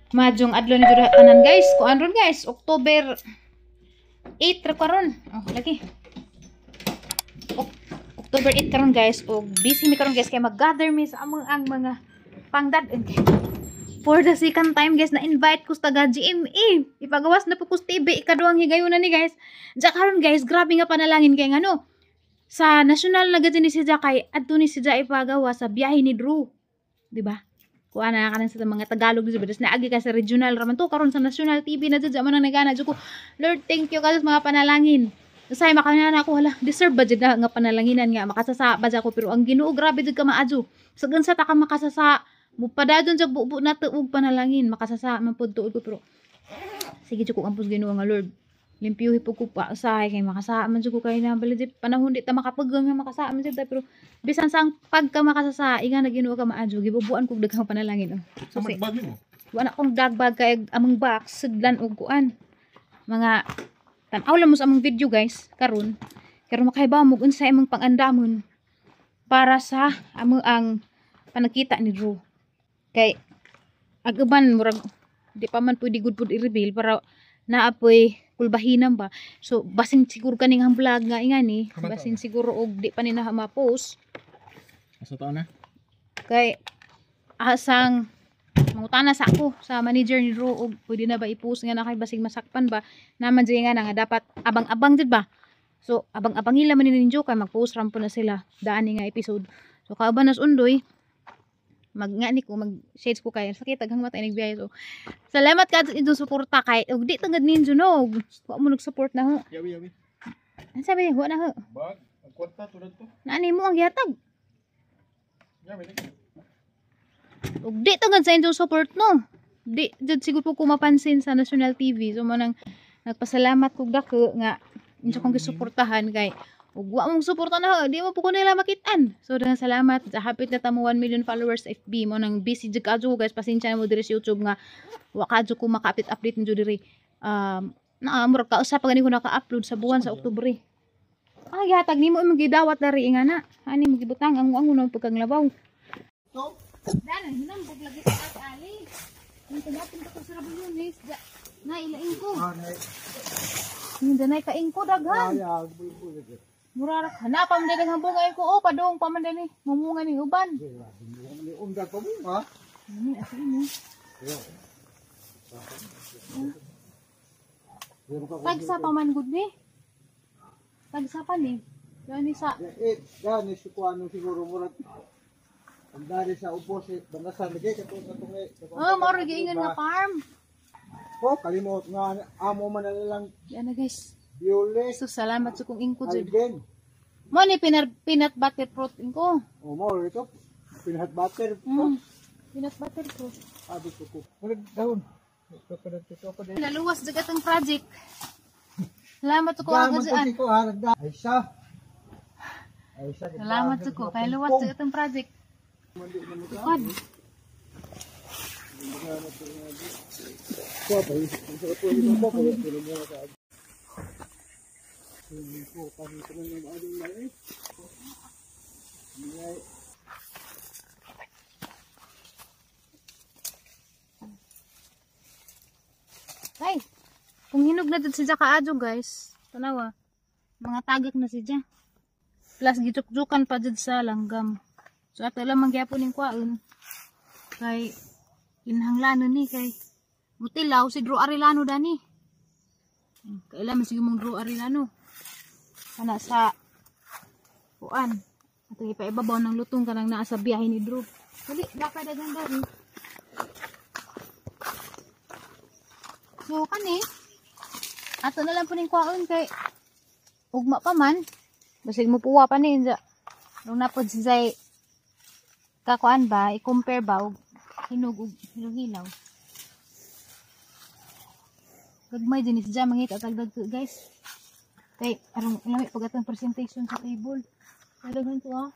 Madyong adlaw ni jud tanan, guys. Kuan ron, guys, October 8 ra karon. Oh, lagi. October 8 karon, guys, og busy mi karon, guys, kay mag-gather mi sa among ang mga pangdad. For the second time, guys, na invite ko sa taga GMA. Ipagawas na po ko sa TV ikaduhang higayon na ni, guys. Diya karon, guys, grabe nga panalangin kay ngano. Sa national na gud ni si kay adto ni si ipagawa sa biyahe ni Drew. Di ba? Kuha na kanan sa mga Tagalog di ba? Tas naagi ka sa regional raman to karon sa national TV na jud man ang nagana jud ko. Lord, thank you kayo sa mga panalangin. Usay makana na ako, hala, deserve ba jud na nga panalanginan nga makasasa ba jud ako, pero ang Ginoo grabe jud ka maadyo. Sa gansa ta ka makasasa, mupadadon jud bubo na og panalangin, makasasa man pud tuod ko, pero sige jud ko ampos Ginoo nga Lord. Limpyuhi po ko pa usahay kay makasama man jud ko kay na bali di panahon di ta makapagang nga makasama man jud ta, pero bisan sa ang pagka makasasa inga na Ginoo ka maadyo, gibubuan kog daghang panalangin. Oh. Sa Susi. magbag mo. Wala akong dagbag kay among box sudlan og kuan. Mga tan-aw lang mo sa among video, guys, karon. Pero makaibaw mo unsa imong pangandamon para sa among ang panagkita ni Drew. Kay ag uban murag di pa man pwede gud pud i-reveal para naapoy kulbahinan ba. So basin siguro kaning ang vlog nga ingani, Kaman basin siguro og di pa ni na ma-post Asa taon na? Kay asang mangutana sa ako sa manager ni Drew og pwede na ba i-post nga na kay basig masakpan ba naman jud nga na nga dapat abang-abang jud ba. So abang-abang nila man ni ninyo kay mag-post ram po na sila daan ni nga episode. So kauban nas undoy mag nga ni ko mag shades ko kay sakit aghang mata inig biyahe. So salamat ka sa inyong suporta kay og di tangad ninyo no wa mo nag-support na ho. Yawi yawi. Ano sabi wa na ho? Bag, ang kwarta tulad to. Naani mo ang gihatag. Yawi lagi. Ug di tungod sa inyong support no. Di jud siguro po ko mapansin sa national TV. So mo nang nagpasalamat kog dako nga inyo kong gisuportahan kay ug wa mong suporta na di mo po ko nila makit-an. So daghang salamat. Sa hapit na tamo 1 million followers sa FB mo nang busy jud kaadyo ko, guys. Pasensya na mo diri sa YouTube nga wa kaadyo ko maka-update update ninyo diri. Na murag kausa pa gani ko naka-upload sa buwan sa Oktubre. Ah, gihatag nimo imong gidawat dari nga na. Ani mo gibutang ang ang unang pagkang labaw. Dana, hinambog lagi sa at ali. Nang tumating ko sa rabulones, na ilaing ko. Hindi na kaing ko daghan. Mura ra kana pa man daghang bunga ko oh padung pa man dani mumunga ning uban. Undag pa mo, ha? Ani asa ini. Tagsa pa man gud ni. Tagsa pa ni. Gani sa Eh, gani si kuano siguro murag ang dari sa ubos eh, bangasan lagi katong katong eh. Oh, mao ra giingon nga farm. Oh, kalimot nga amo man na lang Yan na, guys. Violet, So salamat sa kong ingko jud. Alden. Mo ni peanut, peanut butter fruit ingko. O mo ito peanut butter. Peanut butter fruit. Abi ko ko. Murag dahon. Ito pa ito pa din. Naluwas jud atong project. Salamat ko Daman agad ko dyan. si ko ha, nagda. Ay siya. Ay siya. Salamat ko kay luwas jud atong project. Tukod. Ko pa, sa ko ko ko ko mo ka. Ko pa ni ko nang ading mai. Ay, kung hinog na jud si kaadyo, guys. Tanawa. Mga tagak na si Ja. Plus gijuk-jukan pa jud sa langgam. So ato lang mangyapon ning kwaon. Kay kinahanglanon ni kay mutilaw si Drew Arellano dani. Kailan man sige mong Drew Arellano. Kana sa kuan. Ato ipaibabaw ng lutong kanang naa sa biyahe ni Drew. Dali, baka daghan dari. So kani ato na lang po ning kwaon kay ugma pa man. Basig mo puwa pa ni inja. Nung napod si Zay kakuan ba, i-compare ba og hinog og hinog-hilaw. Gagmay din si Zay mangita tagdag guys. Kay arong lami pag atong presentation sa table. Daghan to ah.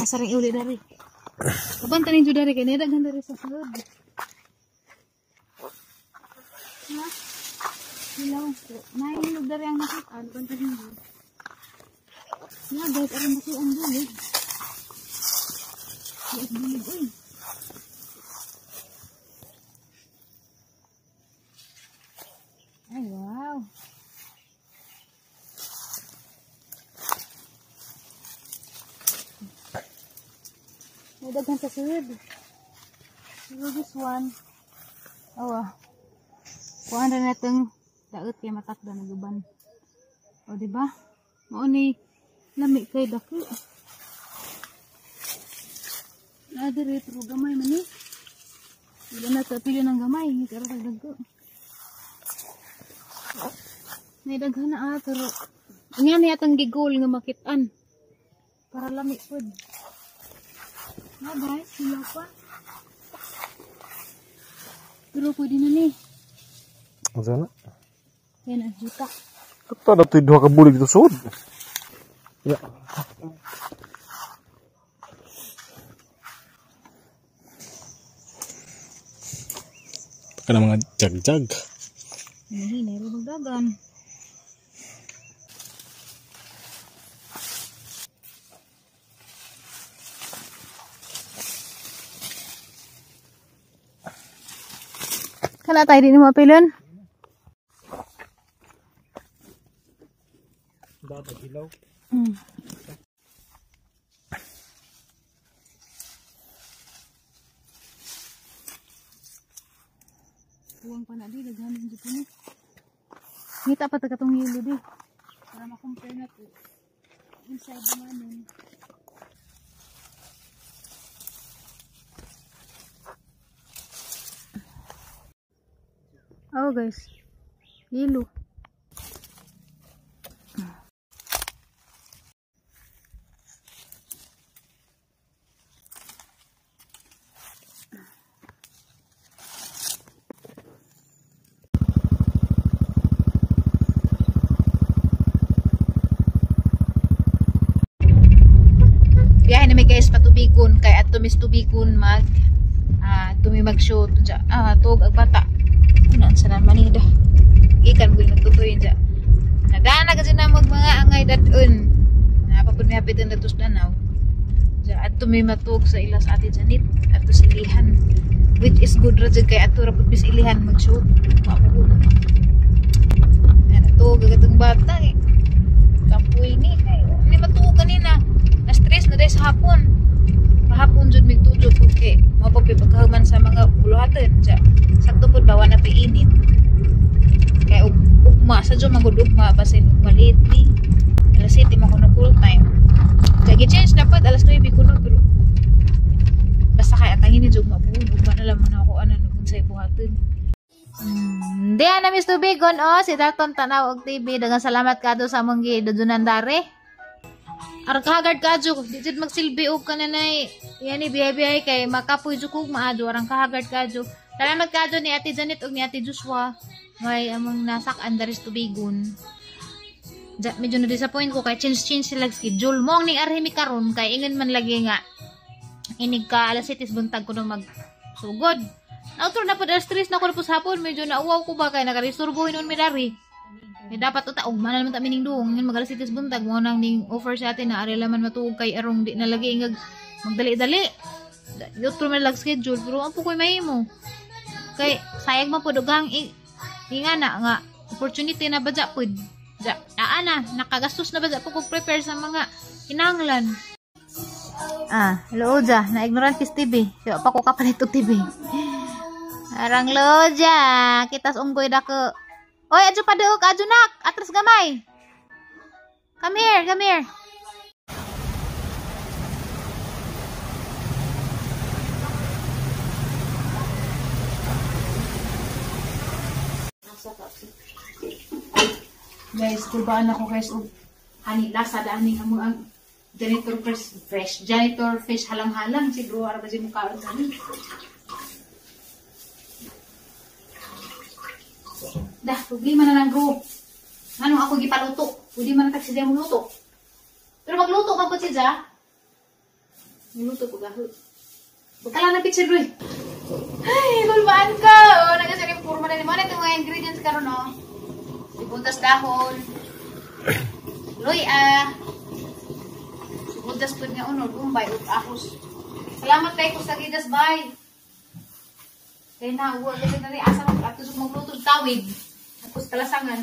Asa rin uli dari. Kaban tanin jud dari kay daghan dari sa sulod. Ha? Hilaw. Nahihinog dari ang nakita. Ano ba tanin jud? Na guys, aron ba ang bulig? Bulig, bulig, uy. May daghan sa sulod. Pero this one, oh, kuhan na natong daot kay matakda na guban. O, diba? Mao ni lami kay dako. Na diri pero gamay man ni. Wala na ta pili ng gamay, pero kay dagko. May daghan na pero nga ni atong gigol nga makit-an. Para lami pud. Na guys, sila pa. Pero pwede na ni. Unsa na? Yan ang juta. Kato na to'y duha ka bulig dito sud. Ya. Kana mga jag-jag. Hindi, nero magdagan. Kala tayo din mo apilon. Dapat hilaw. Kuwang pa na di, daghan din dito ni. Ngita pa taga tong hilo di. Para ma-compare na to. Inside naman nun. Oh guys, hilo. Biyahe na may guys patubikon kay at tumis tubikon mag tumi mag-shoot unsa tuog ag bata. Unan sa naman ni da. Ikan gud nagtutoy unsa. Nadana kasi na mag mga angay dadun. Napapud mi hapit ang datos danaw. Unsa at tumi matuog sa ilas Ate Janet ato sa ilihan, which is good ra jud kay ato ra pud bis ilihan mag-shoot. Wa ko. Ana tuog ag atong bata eh. Kapoy ni kay ni matuog kanina. Na-stress na dahil sa hapon. Kahapon jud mig tudyo ko kay mapapi pagkahuman sa mga buluhaton siya. Sakto pud bawa na piinit. Kay ugma sa jud magud ugma basin ugma lately. Alas 7 man kuno full time. Kay gi-change na pud alas 9 kuno pero basta kay atangin ni jud mabuhon ugma na lang man ako ana nung unsay buhaton. Di ana Miss Tubigon oh si Dalton tanaw og TV. Daghang salamat kadto sa among gidudunan dare. Aron kahagard kadyo, di jud magsilbi og kananay yani bihay-bihay kay makapoy jud kog maadyo arang kahagard kadyo. Salamat kadyo ni Ate Janet ug ni Ate Joshua ngay among nasak-an diri sa Tubigon. Ja, medyo na disappoint ko kay change sila schedule. Mo ang ning arhi mi karon kay ingon man lagi nga inig ka alas 7 buntag ko nang magsugod. Nautro na pud alas 3 na ko na pud sa hapon, medyo nauwaw ko ba kay nakaristurbo hinon mi dari. May dapat uta og manal man ta mining duong ngan mag alas 7 buntag mo nang ning offer sa atin na ari laman matuog kay arong di na lagi ingag magdali-dali. Yutro man lag schedule pero ang pukoy mahimo. Kay sayang man pud og inga na nga opportunity na badya pud. Ja, naa na nakagastos na badya pud kog prepare sa mga kinahanglan. Loja, na ignorant kis TV. Kaya pa ko kapalit og TV. Arang loja, kitas unggoy dako. Oy, adyo pa dook, adyo nak, atras gamay. Come here, come here. Guys, kulbaan ako guys og hani lasa daan ni amo ang janitor fresh janitor fish halang-halang siguro ara ba si mukha ani. Dah, problema na lang bro. Ano ako gipaluto? Pwede man na siya magluto. Pero magluto ka po siya. Magluto ko gahod. Baka lang na picture bro. Ay, kulbaan ka. Oh, nagasa rin puro man na mo itong mga ingredients karon oh. Sibuyas dahon. Luya. Sibuyas pud nga unod, umbay ug ahos. Salamat kay ko sa gidas bay. Kay na uwa kasi na asa man ato sa magluto tawid. Tapos kalasangan.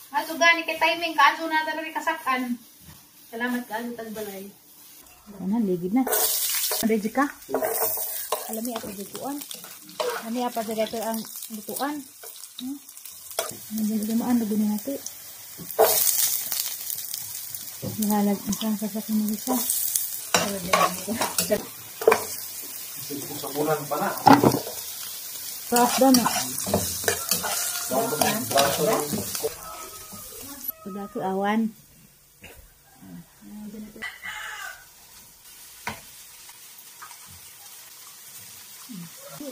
Ato gani kay timing kaadto na dali kasakan. Salamat kaadto tagbalay. Ana ligid na. Ready ka? Alam niya ako lutuan. Ano apa sa ito ang lutuan? Ano dumaan na guni natin. Nahalag ang sang sa sa isa. Sa bulan pa na. Taas daw na. Pagdako awan.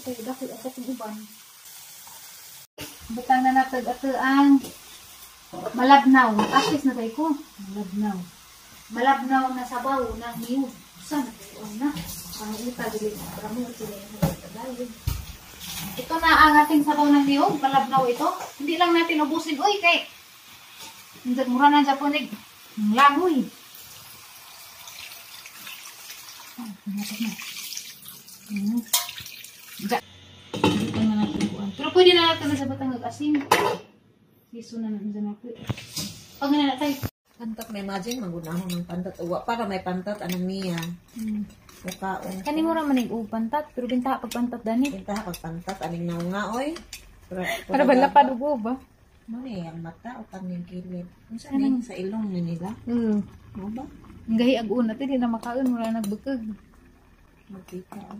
Kay dako ako kung uban. Butang na natag ato ang malabnaw. Akis na tayo ko. Malabnaw. Malabnaw na sabaw ng niyog. Saan na tayo na? Ang uta dili. Ramo sila yung Tagalog. Ito na ang ating sabaw ng niyog. Malabnaw ito. Hindi lang natin ubusin. Uy, kay mura na Japonig. Langoy. Ah, na. Dito na natin kuan. Pero pwede na natin sa batang asin. Liso na natin natin. Pag na tayo. Pantat may imagine magunahon ng pantat uwa para may pantat anong niya. Mukaon. Kani mo ra man og pantat pero binta pag pantat dani. Binta pag pantat aning naunga oy. Para ba lapad og ba? Mo ni ang mata o kaning kilid. Unsa ning sa ilong ni nila? Mo ba? Ang gahi ag una di na makaon mura nagbukag. Magkita.